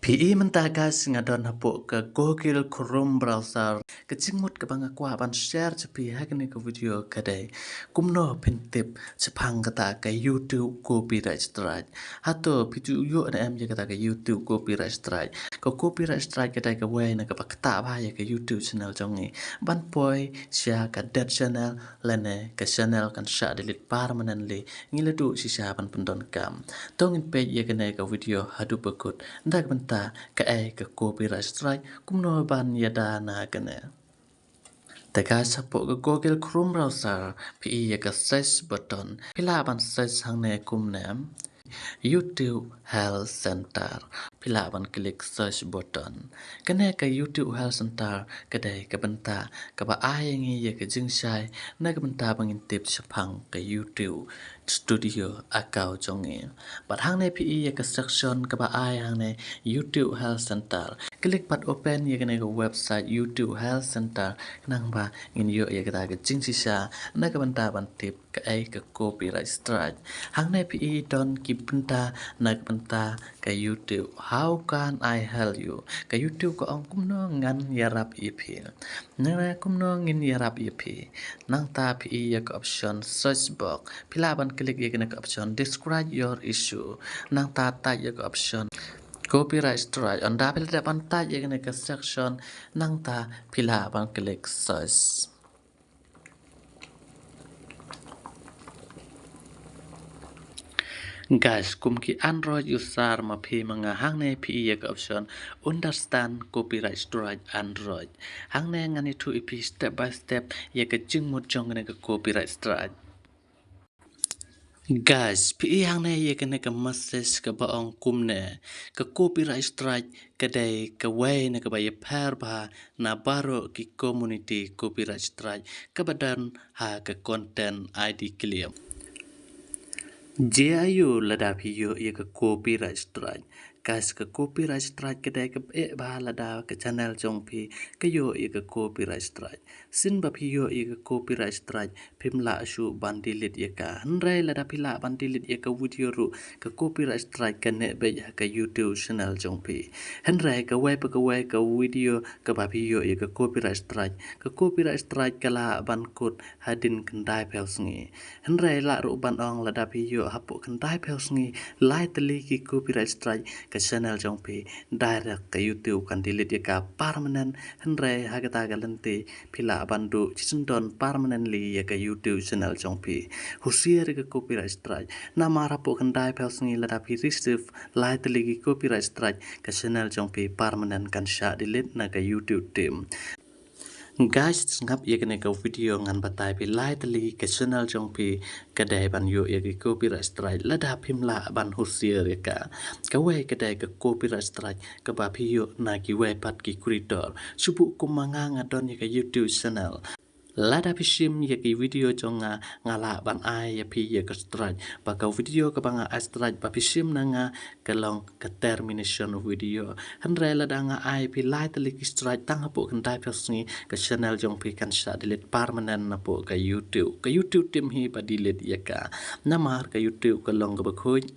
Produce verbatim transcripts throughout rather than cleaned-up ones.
Phi i mynta guys, nga don hapoh ka Google Chrome browser. Ka jingmut kaba nga kwah ban share cha phi ha kane ka video ka dei kumno phin tip shaphang kata ka YouTube copyright strike. Hato phi ju ïoh ne em ïa kata ka YouTube copyright strike? Ka copyright strike ka dei kawei na kaba ktah bha ïa ka YouTube channel jong ngi ban poi sha ka dead channel lane ka channel kan shah delete permanently. Ngi la duh shisha ban pyndonkam. To ngin peit ïa kane ka video haduh ba kut. Da ka bynta kaei ka copyright strike, kumno ban ïada na kane. Te guys, hapoh ka Google Chrome browser phi i ïa ka search button. Phi lah ban search hangne kumne: YouTube Help Center. Phi lah ban click search button. Kane ka YouTube Help Center ka dei ka bynta kaba ai ïa ngi ïa ka jingshai na ka bynta ba ngin tip shaphang ka YouTube Studio account jong ngi. Bad hangne phi i ïa ka section kaba ai hangne YouTube Help Center. Click bad open ïa kane ka website YouTube Help Center khnang ba ngin ïoh ïa kata ka jingshisha na ka bynta ban tip kaei ka copyright strike. Hangne phi i don ki bynta na ka bynta ka YouTube. How can I help you? Ka YouTube ka ong kumno ngan ïarap ïa phi. Nangta kumno ngin ïarap ïa phi. Nangta phi i ïa ka option search box. Phi lah ban click ïa kane ka option describe your issue. Nangta type ïa ka option copyright strike. Ynda phi la dep ban type ïa kane ka section, nangta phi lah ban click search. Guys, kum ki Android user ma phi ma nga, hangne phi i ïa ka option understand copyright strike Android. Hangne ngan ïathuh ïa phi step by step ïa ka jingmut jong kane ka copyright strike. Guys, phi i hangne ïa kane ka message kaba ong kumne: ka copyright strike ka dei kawei na kaba ïapher bha na baroh ki community copyright strike kaba don ha ka content I D claim. Jia aiu lada phi ïoh ïa ka copyright strike? Guys, ka copyright strike ka dei kaba eh bha lada ka channel jong phi ka ïoh ïa ka copyright strike. Shisien ba phi ïoh ïa ka copyright strike phim lah shuh ban delete ïa ka. Hynrei lada phi lah ban delete ïa ka video ruh, ka copyright strike ka neh beit ha ka YouTube channel jong phi. Hynrei kawei pa kawei ka video kaba phi ïoh ïa ka copyright strike, ka copyright strike ka lah ban kut hadien khyndai phew sngi. Hynrei lah ruh ban ong lada phi ïoh hapoh khyndai phew sngi lai tylli ki copyright strike, ka channel jong phi direct ka YouTube kan delete ïa ka permanent. Hynrei ha kata ka lynti phi lah ban duh shisyndon permanently ïa ka YouTube channel jong phi. Husiar ïa ka copyright strike. Namar hapoh khyndai phew sngi lada phi receive lai tylli ki copyright strike, ka channel jong phi permanent kan shah delete na ka YouTube team. Guys, sngap ïa kane ka video ngan batai phi lai tylli ka channel jong phi ka dei ban ïoh ïa ki copyright strike lada phim lah ban husiar ïa ka. Kawei ka dei ka copyright strike kaba phi ïoh na kiwei pat ki creator. Shu buh kum ma nga, nga don ïa ka YouTube channel. Lada phi shim ïa ki video jong nga, nga lah ban ai ïa phi ïa ka strike. Ba ka video kaba nga ai strike ba phi shim na nga ka long ka termination video. Hynrei lada nga ai phi lai tylli ki strike tang hapoh khyndai phew sngi, ka channel jong phi kan shah delete permanent napoh ka YouTube. Ka YouTube team hi ba delete ïa ka. Namar ka YouTube ka long kaba khuid.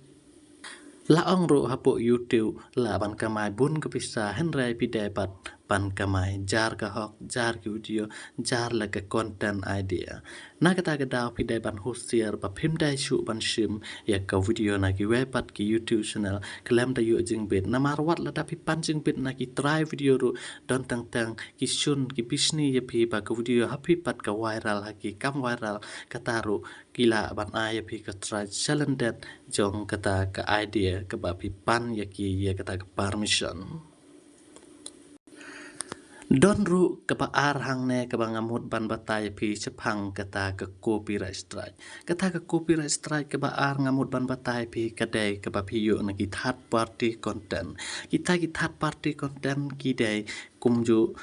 La ong ruh hapoh YouTube lah ban kamai bun ka pisa, hynrei phi dei pat ban kamai jar ka hok, jar ki video, jar la ka content idea. Na kata ka daw phi dei ban husiar ba phim dei shuh ban shim ïa ka video na kiwei pat ki YouTube channel khlem da ïoh jingbit. Namar wat lada phi pan jingbit na ki trai video ruh, don teng teng ki shun ki bishni ïa phi ba ka video ha phi pat ka viral, ha ki kam viral, kata ruh ki lah ban ai ïa phi ka strike, shalyndet jong kata ka idea kaba phi pan ïa ki ïa kata ka permission. Don ruh kaba ar hangne kaba nga mut ban batai ïa phi shaphang kata ka copyright strike. Kata ka copyright strike kaba ar nga mut ban batai ïa phi ka dei kaba phi ïoh na ki third party content. Kita ki third party content ki dei kumjuh,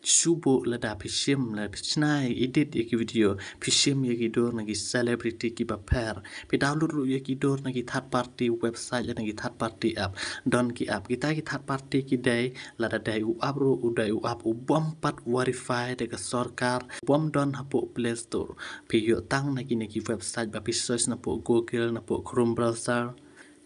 shu buh lada phi shim, lada phi shna, edit ïa ki video, phi shim ïa ki dur na ki celebrity kiba pher. Phi download ruh ïa ki dur na ki third party website, na ki third party app. Don ki app, kita ki third party ki dei, lada dei u app ruh, u dei u app u bym pat verify da ka sorkar, u bym don hapoh Play Store. Phi ïoh tang na kine ki website ba phi search napoh Google, napoh Chrome browser.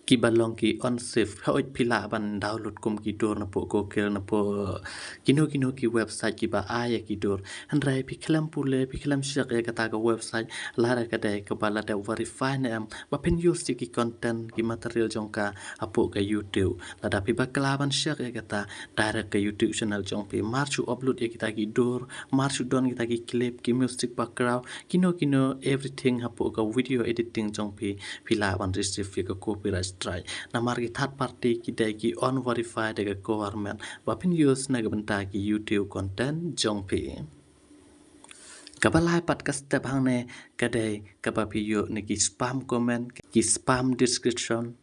kiba long ki unsafe. Hooid, phi lah ban download kum ki dur napoh Google, napoh kino kino ki website kiba ai ïa ki dur. Hynrei phi khlem pule, phi khlem check ïa kata ka website, lada ka dei kaba la dep verify ne em, ba phin use ïa ki content, ki material jong ka hapoh ka YouTube. Lada phi bakla ban check ïa kata, direct ka YouTube channel jong phi mar shu upload ïa kita ki dur, mar shu don kita ki clip, ki music background, kino kino, everything hapoh ka video editing jong phi, phi lah ban receive ïa ka copyright strike. Namar ki third party ki dei ki unverified da ka government ba phin use na ka bynta ki YouTube content jong phi. Kaba lai pat ka step hangne ka dei kaba phi ïoh na ki spam comment, ki spam description,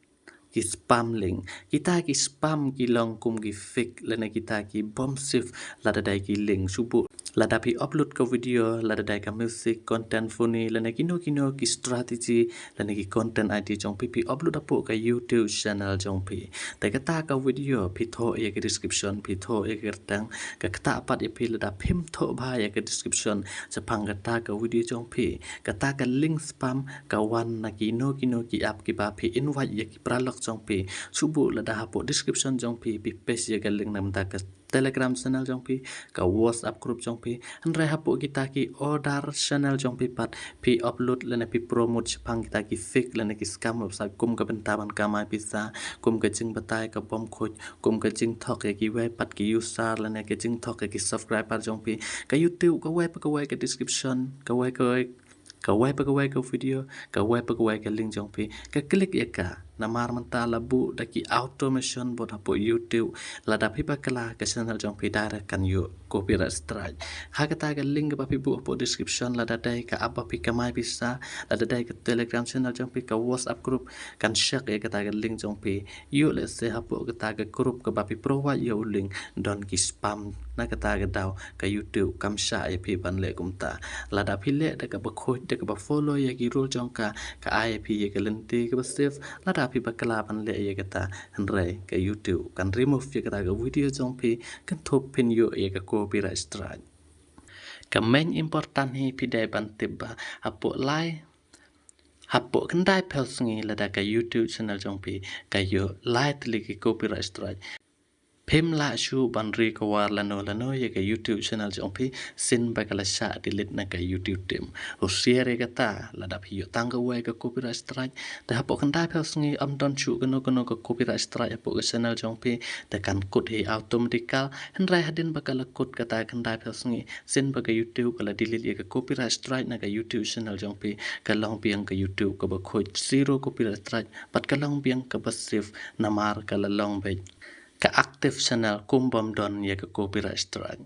ki spam link. Kita ki spam ki long kum ki fake lane kita ki bym safe lada dei ki link. Shu buh lada phi upload ka video, lada dei ka music, content funny, lane kino kino ki strategy, lane ki content idea jong phi, phi upload hapoh ka YouTube channel jong phi. Te kata ka video phi thoh ïa ka description, phi thoh ïa ka kyrteng, ka ktah pat ïa phi lada phim thoh bha ïa ka description shaphang kata ka video jong phi. Kata ka link spam ka wan na kino kino ki app kiba phi invite ïa ki paralok jong phi. Shu buh lada hapoh description jong phi, phi paste ïa ka link na ka bynta ka Telegram channel jong phi, ka WhatsApp group jong phi. Hynrei hapoh kita ki other channel jong phi pat, phi upload lane phi promote shaphang kita ki fake lane ki scam website kum ka bynta ban kamai pisa, kum ka jingbatai ka bym khuid, kum ka jingthok ïa kiwei pat ki user lane ka jingthok ïa ki subscriber jong phi. Ka YouTube kawei pa kawei ka description, kawei kawei, kawei pa kawei ka video, kawei pa kawei ka link jong phi, ka click ïa ka. Namar mynta la buh da ki automation bad hapoh YouTube, lada phi bakla ka channel jong phi direct kan ïoh copyright strike. Ha kata ka link kaba phi buh hapoh description, lada dei ka app ba phi kamai pisa, lada dei ka Telegram channel jong phi, ka WhatsApp group, kan check ïa kata ka link jong phi. Ïoh lehse hapoh kata ka group kaba phi provide ïa u link don ki spam, na kata ka daw ka YouTube kam shah ïa phi ban leh kumta. Lada phi leh da kaba khuid, da kaba follow ïa ki rule jong ka, ka ai ïa phi ïa ka lynti kaba safe. Lada phi bakla ban leh ïa kata, hynrei ka YouTube kan remove ïa kata ka video jong phi, kynthup phin ïoh ïa ka copyright strike. Ka main important hi phi dei ban tip ba hapoh lai, hapoh khyndai phew sngi lada ka YouTube channel jong phi ka ïoh lai tylli ki copyright strike, phim lah shuh ban recover lano lano ïa ka YouTube channel jong phi shisien ba ka la shah delete na ka YouTube team. Husiar ïa kata, lada phi ïoh tang kawei ka copyright strike, te hapoh khyndai phew sngi ym don shuh kano kano ka copyright strike hapoh ka channel jong phi, te kan kut hi automatical. Hynrei hadien ba ka la kut kata khyndai phew sngi, shisien ba ka YouTube ka la delete ïa ka copyright strike na ka YouTube channel jong phi, ka long biang ka YouTube kaba khuid, zero copyright strike, bad ka long biang kaba safe namar ka la long beit ka active channel kum bym don ïa ka copyright strike.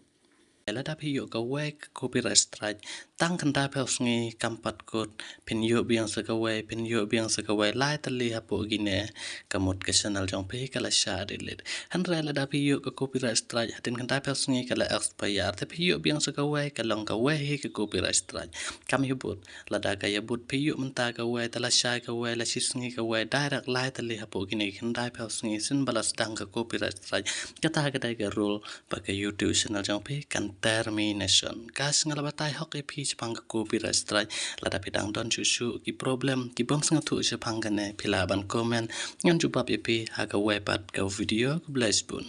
Lada phi ïoh kawei ka copyright strike tang khyndai phew sngi kam pat kut, phin ïoh biang sa kawei, phin ïoh biang sa kawei, lai tylli hapoh kine, ka mut ka channel jong phi ka la shah delete. Hynrei lada phi ïoh ka copyright strike hadien khyndai phew sngi ka la expire, te phi ïoh biang sa kawei, ka long kawei hi ka copyright strike. Kam ïabud, lada ka ïabud phi ïoh mynta kawei, te la shai kawei, la shi sngi kawei, direct lai tylli hapoh kine khyndai phew sngi shisien ba la sdang ka copyright strike. Kata ka dei ka rule ba ka YouTube channel jong phi kan termination. Guys, nga la batai hok ïa phi shaphang ka copyright strike. Lada phi dang don shuh shuh ki problem, ki bym sngewthuh shaphang kane, phi lah ban comment, ngan jubab ïa phi ha kawei pat ka video. Khublei shibun.